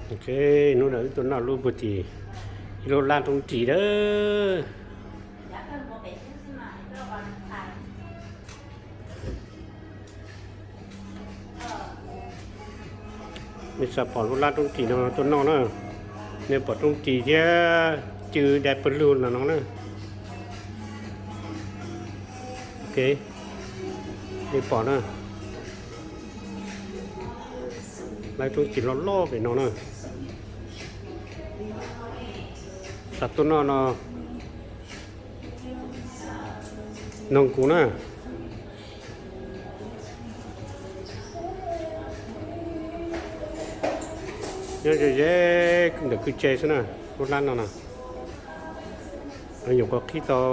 Ok, hnub no wb tuaj noj lub pug tim ib lub lab roob ris dawb. Nej xav pom lub lab roob ris no tuaj noj na. Nej pom roob ris thiab cw dai pawg lug no no na. Ok, nej pom na. Lab roob ris loj loj pem no na. Xav tuaj noj no noog kuv na. Nyob ze ze ntawm kwj tse xwb na, lub lab no na. Nyuam qhuav qhib tau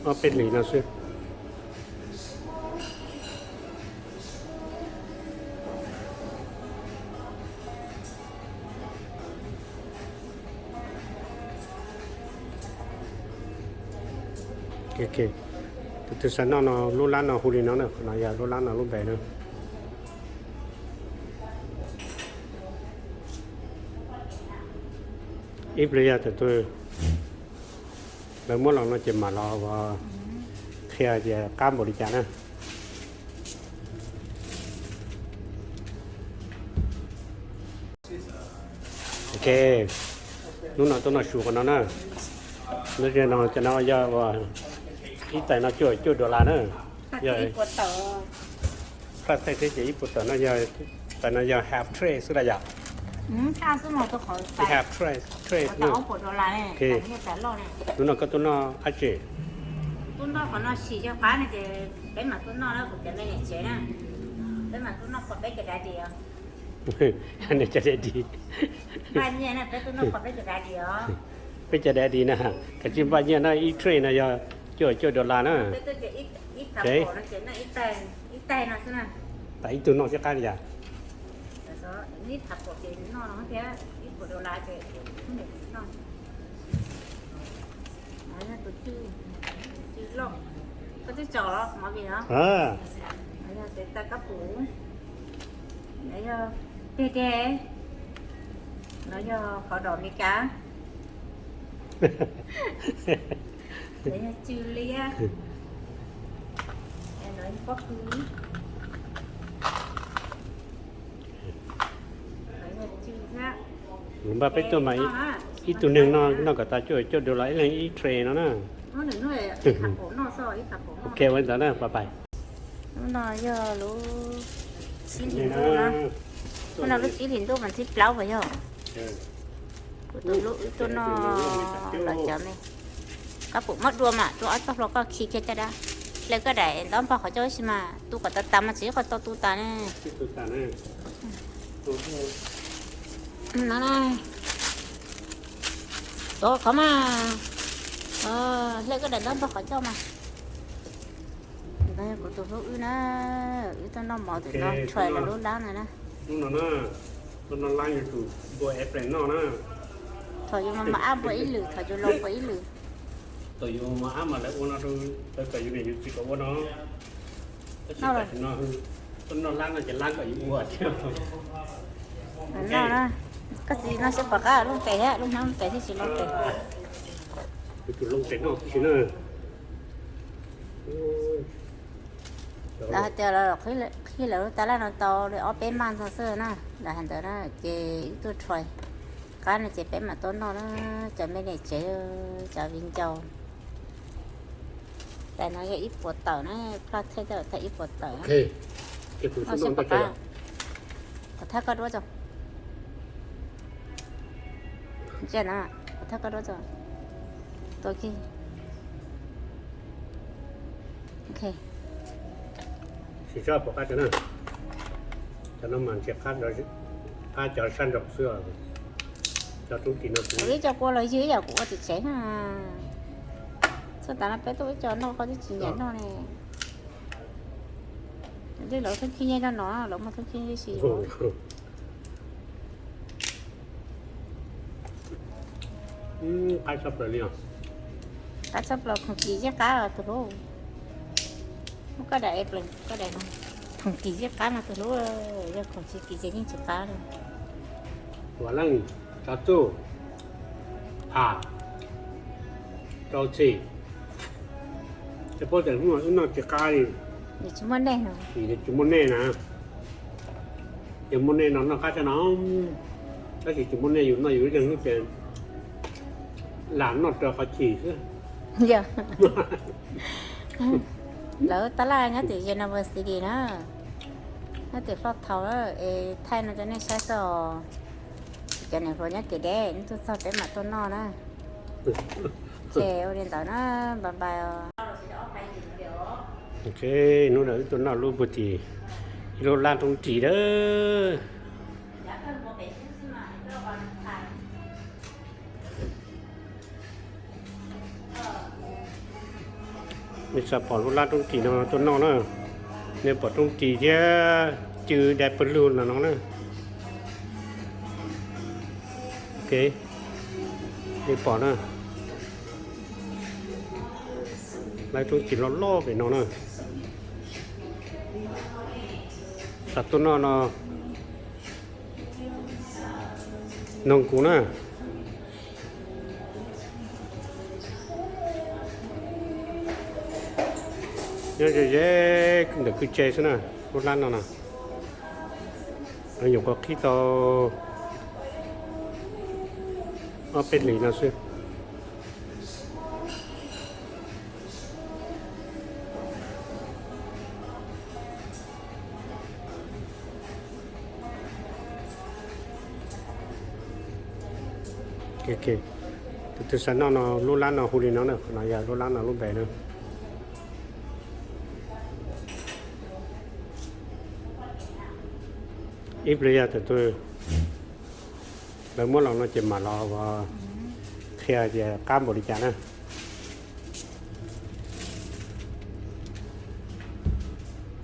ob peb hlis no xwb. Tus twg xav noj no lub lab no hu li no na, qhov no yog lub lab no lub npe na. Ib pliag yog tus twg lawv muab los no ces mam los qhia tias qab npaum li cas na. Ok, hnub no tuaj noj su qhov no na. Hnub no cov no yog ib tais no cuaj cuaj dollar na. Yog, phaj thaij thiab ces ib puas tawm no yog, tais no yog half tray xwb las yom? Half tray, tray na. Ok, hnub no koj tuaj noj dab tsi? Tuaj noj qhov no sim yog qab no ces peb mam tuaj noj na, kuv cov me niam tsev na. Peb mam tuaj noj qhov peb cov daddy os. Niam cov daddy. Npaj nyiaj na, peb tuaj noj qhov peb cov daddy os. Peb cov daddy na, kav tsij npaj nyiaj na, ib tray no yog cuaj cuaj dollar na. Ib tag pom no ces noj ib tais, ib tais no xwb na. Tas ib tug noj sib qab li cas? Ib tag pom ces noj no thiab, ib puas dollar ces noj. Tus cw, cw loj, koj twb tso los mov vim no. Yog tes taw kab pum, no yog teg deg, no yog qhov dom Amelikas, no yog cw liab, no yog pob kws, no yog cw thiab. Npaj peb tuaj mas ib tug neeg noj kom tas cuaj cuaj dollar ib leeg ib tray no na. Ok, ua li ntawd na, bye bye. Lub no yog lub txib hlis ntuj na. Lub no lub txib hlis ntuj mas txib plaub puas yog? Kuv tus hlub wb tuaj noj los cov me. Koj pum muab dua mas dua ob txoj hlua koj khi kiag caj dab. Hle koj daim ntaub npog qhov coj ib si mas tu kom tas tas mas tsis yog koj tau tu tas ne. No na. Tuav qhov mas. Hle koj daim ntaub npog qhov coj mas. Ntawd yog kuv tus hlub wb na, wb tuaj noj mov tim no, tsuas los lub lab ntawd na. Lub no na, lub no lab yus tus npua airplane noj na. Thaum yus mas ab npua ib lwm, thaum yus laus npua ib lwm. Thaum yus mas ab mas lawv ua no rau, lawv kom yus niam yus txiv kom ua no. Tab sis tam sim no, tuaj noj lab no ces lab kom yus ua thiab. Koj txiv no seb pom qab lub tes thiab, lub hnab lub tes thiab tsis lub tes. Kuv tus loo tes noj tib si na. Lawv hais tias lawv qhib lawv lub tab laj no tau li ob peb maj ntxog xwb na, lawv hais ntawd na, ces wb tuaj try qab no ces peb mam tuaj noj na, cov me niam tsev, cov viv ncaus. Tais no yog ib puas tawm na, plaj thej tej thaj ib puas tawm. Qhov thaj koj duab tso. Ntsia na, qhov thaj koj duab tso. Tua kiag. Ok. Sim soj puas qab tso na. Cov no mas ntsia qab, qab cov sab nraud xwb os. Cov roob ris no kuv ib co kua los ywg ib yam kuv ua tsev tsev na. Txog tas no peb tuaj ib co noj koj twb tsis nyiam noj ne. Tej lawv thoob khib nyiab nyob no, lawv muaj thoob khib nyiab si. Qab tshaj plaws li os. Qab tshaj plaws khoom kis yeej qab tus hlub. Muab koj daim, koj daim no. Khoom kim yeej qab no tus hlub, yog khoom tsis kim ces yeej tsis qab li. Vam leej, tsav txuj, pham, rau txhim. Tej paub tias hnub no wb noj tsis qab li, tsis muaj nej no, tsis muaj nej na. Yog muaj nej no noj qab tshaj no, tab sis tsis muaj nej yus noj yus ib leeg xwb ces lam noj raws qhov chim xwb. Yog lawv tab laj nyob tim Geneva City na, nyob tim Flortown es thaij no rau nej saib xwb os. Cov niam hluas nyob kev deb, nej tuaj txog peb mam tuaj noj na. Ces ua li ntawd na, bye bye os. Ok, hnub no wb tuaj noj lub pug tim ib lub lab roob ris dawb. Nej tsa pom lub lab roob ris no tuaj noj na, nej pom roob ris thiab cw dai pawg lug no no na. Ok, nej pom na, lab roob ris loj loj pem no na. Tam tuaj noj no noog kuv na. Nyob ze ze ntawm kwj tse xwb na, lub lab no na, nyuam qhuav qhib tau ob peb hlis no xwb. Tus twg xav noj no lub lab no hu li no na, qhov no yog lub lab no lub npe na. Ib pliag yog tus twg lawv muab los no ces mam los qhia tias qab npaum li cas na.